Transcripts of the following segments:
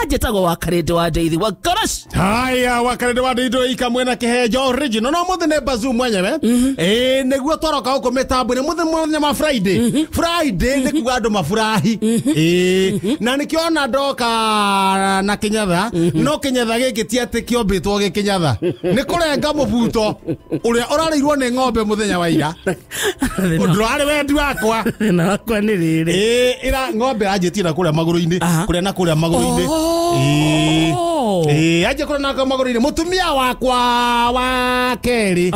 Anjĩtagwo wa Karĩndĩ wa Ndeithi wa Garash. Haya, wakarende wa ndindo ikamwe na kihejo original no muthi nĩ bazoo mwenyewe. Nĩguo tworoka gũkũ mĩtambo-inĩ muthi mũthenya wa Friday. Friday nĩ kuga andũ mafurahi. Na nĩkĩo ona ndoka na kĩnyatha, no kĩnyatha gĩkĩ ti atĩ kĩombĩtwo gĩ kĩnyatha. Nĩ kũrenga mũbuto ũrĩa ũrarĩirwo nĩ ng'ombe mũthenya wa ira. Ũndũ warĩ wendi wakwa. Thĩna wakwa nĩ rĩrĩ. Ira ng'ombe anjĩtie na kũrĩa magũrũ-inĩ, kũrĩa na kũrĩa magũrũ-inĩ. Aje kũrĩa na kũrĩa magũrũ-inĩ. Mũtumia wakwa wa kerĩ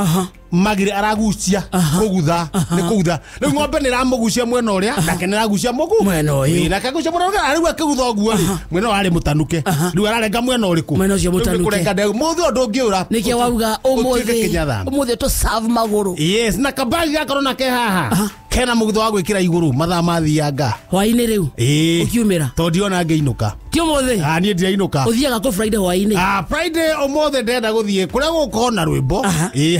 magire aragucia kũgutha nĩ kũgutha. Rĩu ng'ombe nĩ ĩramũgucia mwena ũrĩa nake nĩ ĩragucia mũgu mwena ũyũ. Nake agucia mwena ũrĩa rĩu akĩgutha ũguo rĩ mwena ũyũ arĩ mũtanuke. Rĩu ararenga mwena ũrĩkũ? Mwena ũcio mũtanuke. Kũrenga ndegu mũthĩ ũndũ ũngĩũra. Nĩkĩo wauga ũmũthĩ ũmũthĩ tũ serve magũrũ. Yes, na kabagi gakorwo nake haha kena mũgutho wa gwĩkĩra igũrũ mathaa mathianga hwainĩ rĩu ũkiumĩra tondũ ndiona ngĩinũka. Ti ũmũthĩ? Niĩ ndirainũka. Ũthiaga kũ Friday hwainĩ? Friday ũmũthĩ ndĩrenda gũthiĩ kũrĩa gũgũkorwo na rwĩmbo.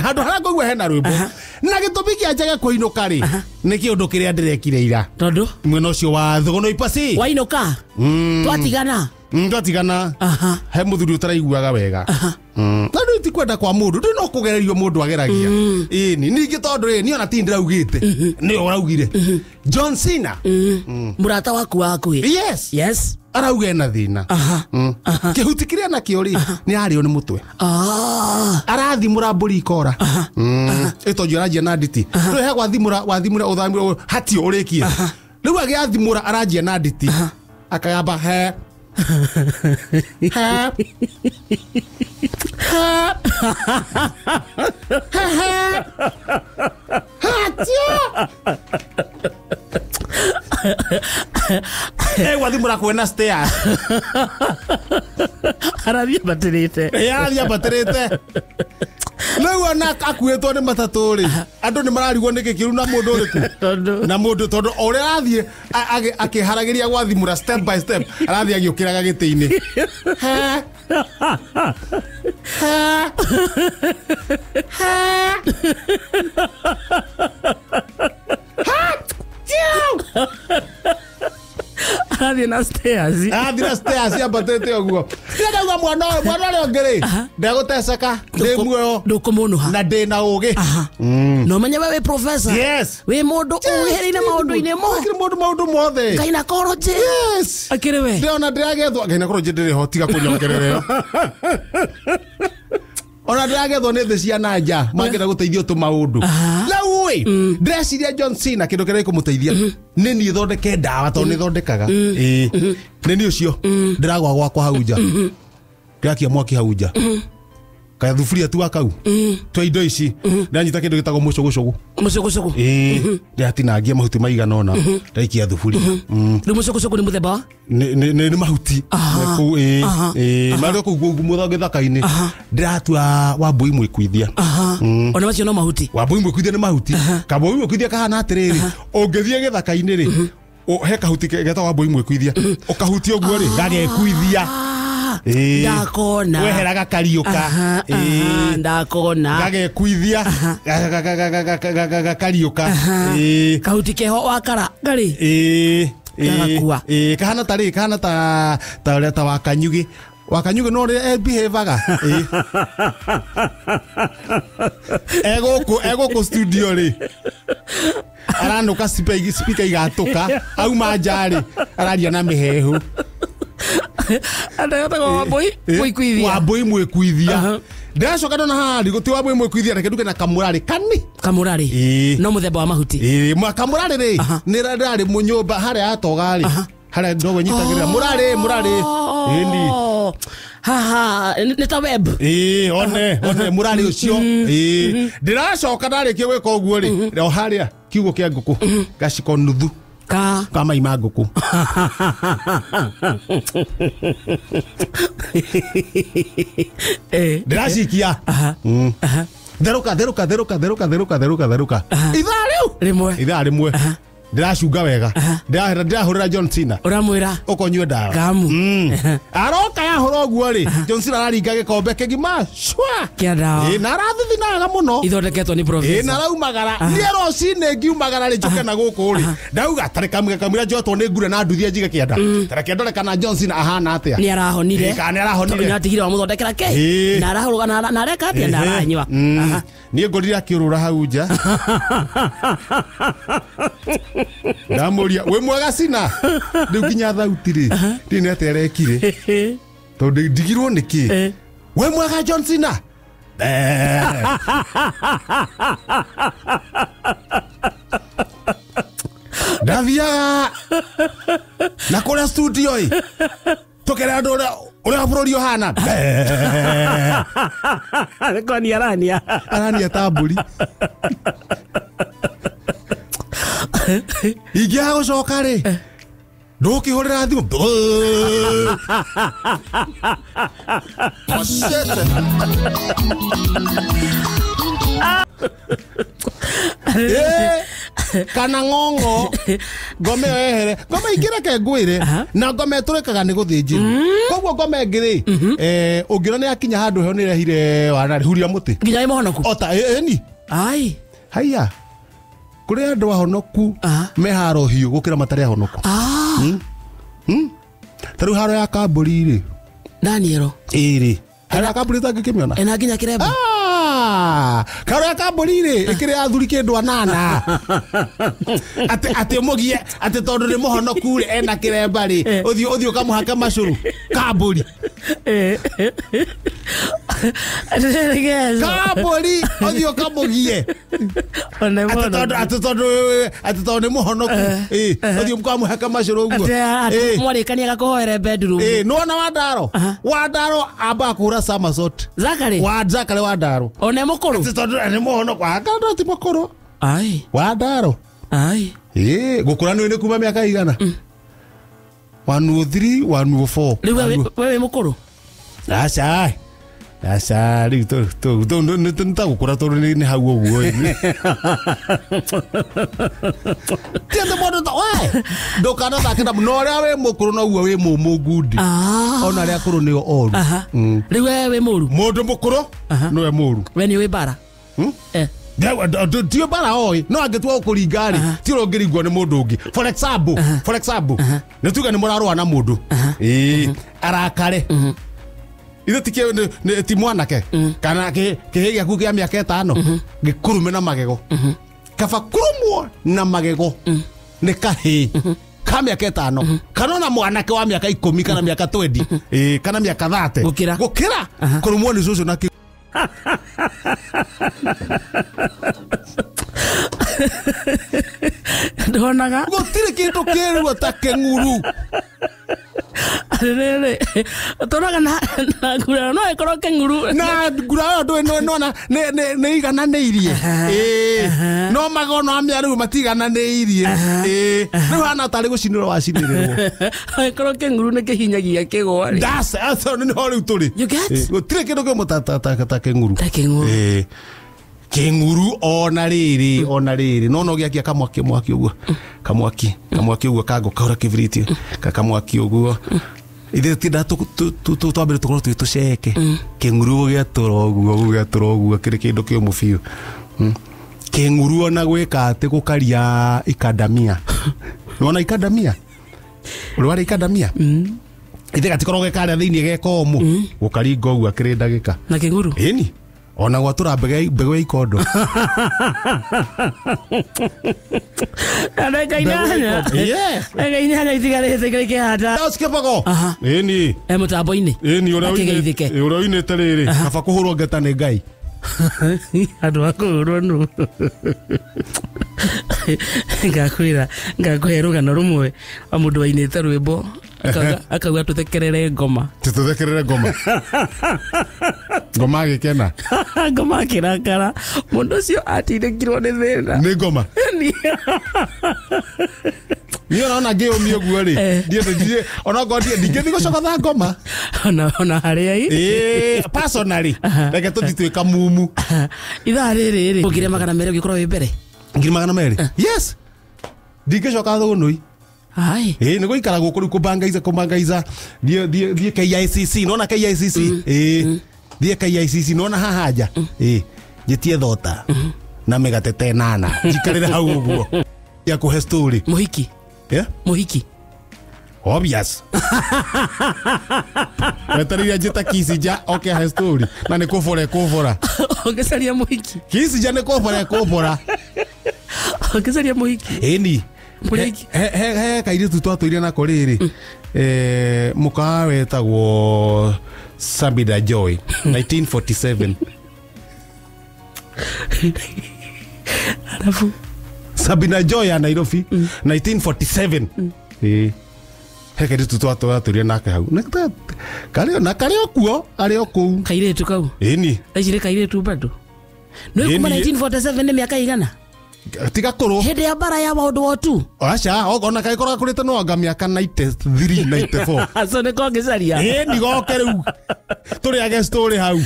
Handũ harĩa ngũigua hena rwĩmbo. Na gĩtũmi kĩa njage kũinũka rĩ nĩ kĩũndũ kĩrĩa ndĩrekire ira. Tondũ mwena ũcio wa Thogono Ipasi. Wainũka? Twatigana? Twatigana. He mũthuri ũtaraiguaga wega. Na rĩu ti kwenda kwa mũndũ, ndĩ no kũgererio mũndũ ageragia. Ĩni ningĩ tondũ rĩ niĩ ona ti ndĩraugĩte. Nĩwe ũraugire. John Cena. Mũrata waku wa hakuhĩ. Yes. Yes. Arauga ena thĩna. Kĩhuti kĩrĩa nakĩo rĩ nĩ ararĩo nĩ mũtwe. Arathimũra mbũri ikora. Ĩtonju aranjia na nditi. Rĩu he gwathimũra wathimũra ũthamũra hatio ũrĩkie. Rĩu agĩathimũra aranjia na nditi. Akagamba he he he he hatio. Gwathimũra kwĩna stairs. Arathiĩ ambatĩrĩte. Arathiĩ ambatĩrĩte. Rĩu ona akuĩtwo nĩ matatũ rĩ andũ nĩ mararigwo nĩkĩ kĩru na mũndũ ũrĩkũ na mũndũ tondũ o ũrĩa arathiĩ akĩharagĩria gwathimũra step by step arathiĩ agĩũkĩraga gĩtĩ-inĩ. He he he Arathiĩ na stairs. Arathiĩ na stairs ambatĩte ũguo. Ndĩrauga mwana ũyũ mwana ũrĩa ũngĩ rĩ ndegũteceka ndĩ muoyo ndũkũmũnũha na ndĩ na ũgĩ. No menye we wĩ professor. Yes. Wĩ mũndũ ũhĩrĩire maũndũ-inĩ mo. Akĩrĩ mũndũ maũndũ mothe. Gynecology. Yes. Akĩrĩ we. Ndĩrona ndĩragethwo gynecology ndĩrĩ ho tiga kũnyongerera ĩyo. Ona ndĩragethwo nĩ thĩ cia na nja mangĩenda gũteithio tũmaũndũ. Rĩu ĩ ndĩreciria John Cena kĩndũ kĩrĩa gĩkũmũteithia nĩ niĩ thondeke ndawa tondũ nĩ thondekaga. Nĩ niĩ ũcio ndĩragwa gwakwa hau nja. Ndĩrakia mwaki hau nja. Kaya thuburia tu kau twa indo ici ndĩranyita kĩndũ gĩtagwo mũcũgũcũgũ. Mũcũgũcũgũ. Ndĩratinangia mahuti maigana ũna ndaikia thuburia. Rĩu mũcũgũcũgũ nĩ mũthemba wa? Nĩ mahuti kũu marĩa kũu mũthonge gĩthaka-inĩ ndĩratua wambui mwĩkuithia. Ona macio no mahuti. Wambui mwĩkuithia nĩ mahuti. Kambui mwĩkuithia kahana atĩrĩrĩ ũngĩthiĩ gĩthaka-inĩ rĩ he kahuti getagwo wambui mwĩkuithia ũkahutia ũguo rĩ gagekuithia. Ndakona. Wehera gakariũka. Ndakona. Gagekuithia gakariũka. Kahuti keho wakara ngarĩ. Gagakua. Kahana ta rĩ kahana ta ũrĩa ta wakanyugĩ. Wakanyugĩ no ũrĩa behaviaga. Egũkũ studio rĩ aranũka speaker igatũka auma nja rĩ araria na mĩhehu. Andayotagwo wambui mwĩkuithia. Wambui mwĩkuithia. Ndĩracoka ndona haha rĩ gũti wambui mwĩkuithia reke nduge na kamũrarĩ kani. Kamũrarĩ. No mũthemba wa mahuti. Kamũrarĩ rĩ nĩ rarĩ mũnyũmba harĩa atoga rĩ harĩa ndogo nyitagĩrĩra mũrarĩ mũrarĩ. Ĩni. Haha nĩ ta web. One one mũrarĩ ũcio. Ndĩracoka ndarĩkia gwĩka ũguo rĩ o harĩa kiugo kĩa ngũkũ gaciko nuthu. Ka mai ma ngũkũ. Ndĩracikia. Therũka therũka therũka therũka therũka therũka therũka. Ithaa rĩu rĩmwe. Ithaa rĩmwe. Ndĩracunga wega. Ndĩrahũrĩra John Cena. Ũramwĩra ũkonyue ndawa. Ngamu. Aroka yahũra ũguo rĩ, John Cena araringa gĩkombe kĩgima cwa. Kĩa ndawa. Ĩ na arathithinaga mũno. Ithondeketwo nĩ professor. Ĩ na araumagara. Niĩ rũcinĩ ngiumagara rĩ njũke na gũkũ rĩ. Ndauga tarĩ kamũira njotwo nĩ ngure na nduthie njige kĩanda. Tareke ndore kana John Cena ahana atĩa. Nĩ arahonire. Kana nĩ arahonire. Tondũ nĩatigire wamũthondekera kĩ. Na arahũrũka na areka atĩa na aranyua. Niĩ ngorire akĩũrũra hau nja. Ndamũria wĩ mwega Cena. Rĩu nginya thauti rĩ ndiĩ nĩ atĩa arekire tondũ ndigirwo nĩ kĩ. Wĩ mwega John Cena. Ndathiaga na kũrĩa studio ĩ tũkere andũ ũrĩa bũrũri ũhana. Kwani arania arania ta mbũri. Ingĩaga gũcoka rĩ ndũkĩhũrĩra thimũ. Kana ng'ong'o ngome ĩyo yehere ngome ingĩ reke ngwĩre na ngome ĩtũrĩkaga nĩ gũthĩnjĩrwo koguo ngome ĩngĩ rĩ ũngĩona nĩ yakinya handũ heho nĩ ĩrehire wana huria mũtĩ nginya wĩ mũhonoku ota ĩni ai haiya kũrĩ andũ ahonoku me haro hiũ gũkĩra matarĩ ahonoku. Ta rĩu haro ya kambũri rĩ Daniel ĩrĩ haro ya kambũri ũtangĩkĩmĩona ena nginya kĩremba karo ya kambũri rĩ ĩkĩrĩ athuri kĩndũ anana atĩ ũmũgie atĩ tondũ nĩ mũhonoku rĩ ena kĩremba rĩ ũthiĩ ũkamũhake macũrũ kambũri kambũri ũthiĩ ũkamũgie atĩ tondũ nĩ mũhonoku ũthiĩ ũkamũhake macũrũ ũguo mwarĩkania agakũhoere bedroom. Nĩwona Wandaro Wandaro ambaga kũhũra somersault Zakari wa Zakari Wandaro one mũkũrũ atĩ tondũ nĩ mũhonoku akandũ ti mũkũrũ ai Wandaro ai gũkũra nĩ kuma mĩaka igana 103 104 rĩu we wĩ mũkũrũ. Aca aca rĩu nĩtagũkũra tondũ nĩ hau ũguo ti atĩ mũndũ ta we ndũkanathake na no ũrĩa wĩ mũkũrũ noguo wĩ mũmũ ngundi ona arĩa akũrũ nĩo oru. Rĩu we wĩ mũru mũndũ mũkũrũ nĩwe mũru. We nĩ ũĩ mbara tio mbara oĩ no angĩtua gũkũringa rĩ ti ũrĩa ũngĩringwo nĩ mũndũ ũngĩ. For example nĩ tuge nĩ mũrarũa na mũndũ arakare ithe ti mwanake kana kĩhĩ gĩaku kĩa mĩaka 5 gĩkũrume na magego kaba kũrumwo na magego nĩ kahĩĩ ka mĩaka 5 kana ona mwanake wa mĩaka 10 kana mĩaka 20 kana mĩaka 30 gũkĩra kũrumwo nĩ cũcũ na ndonaga gũtirĩ kĩndũ kĩruo ta kĩng'uru. Rĩrĩ tonaga na nguraro no ĩkorwo kĩng'uru na nguraro ndũĩ nona nĩ igananĩirie no magego no amĩa rĩu matigananĩirie rĩu hana tarĩ gũcinĩrwo wacinĩrĩrwo ĩkorwo kĩng'uru nĩ kĩhinyagia kĩgwa rĩ that's nĩho rĩu tũrĩ gũtirĩ kĩndũ kĩmwe ta kĩng'uru ta kĩng'uru kĩng'uru ona rĩrĩ no no gĩakia kamwaki mwaki ũguo kamwaki ũguo kango kahũra kĩbiriti kamwaki ũguo ithe tinda twambere tũkorwo twĩ tũceke kĩng'uru gũgĩatũra ũguo kĩrĩ kĩndũ kĩũmũ biũ kĩng'uru ona gwĩka atĩ gũkaria ikandamia nĩwona ikandamia ũrĩ warĩa ikandamia ithe gatikorwo gekarĩa thĩinĩ gekomũ gũkaringa ũguo akĩrĩ ndagĩka na kĩng'uru ĩni ona gwatũra mbegũ ya ikondo ndagĩka 8 itigarĩte ikĩhanda kĩbogo ĩni e mũtambo-inĩ ĩni ũrĩa ũinĩte rĩrĩ kaba kũhũrwo ngeta nĩ Ngai andũ a kũhũrwo nũ ngakwĩra ngakũhe rũgano rũmwe wa mũndũ wainĩte rwĩmbo akauga tũthekerere ngoma tũthekerere ngoma ngoma agĩkena ngoma akĩrakara mũndũ ũcio atindĩkirwo nĩ thĩna nĩ ngoma niĩ ona ngĩũmia ũguo rĩ ndiĩ onokorwo ndingĩthiĩ gũcogotha ngoma ona harĩa ĩ personally reke tũthiĩ twĩ kamumu ithaa rĩrĩ rĩ ũngire 200 ũngĩkorwo wĩ mbere 200 yes Ndingĩcoka thũnũi. Ai. Ĩĩ, nĩ gũikara gũkũ rĩu kũbangaiza kũbangaiza, thiĩ thiĩ thiĩ KICC, nona KICC, ĩĩ, thiĩ KICC, nona haha nja, ĩĩ, njĩtie thota na mĩgate ta ĩnana, njikarĩre hau ũguo ya kũhe story. Mũhiki. Yeah? Mũhiki. Obvious. Wetereire njĩta Kicinja oke ahe story na nĩ kũbora ĩkũbora. Ũngĩcaria mũhiki. Kicinja nĩ kũbora ĩkũbora. Ũngĩcaria mũhiki. Ĩni. Mũhiki. He kairĩtu twatũire nako rĩrĩ, mũkawa wetagwo Sabida Joy 1947. Arabu. Sabina Joy ya Nairobi 1947. Ĩĩ. He kairĩtu twatũire nake hau. Na karĩ na karĩ o kuo, arĩ o kũu. Kairĩtu kau. Ĩni. Thaa ici nĩ kairĩtu bado. Nĩ kuma Ĩni. 1947 nĩ mĩaka igana. Tiga kũrũ. Hĩndĩ ya mbara ya World War II. Aca, ona kaĩkorwo gakũrĩte no anga mĩaka 93 94. So nĩ kongĩcaria. Ĩni goke rĩu tũrĩage story hau.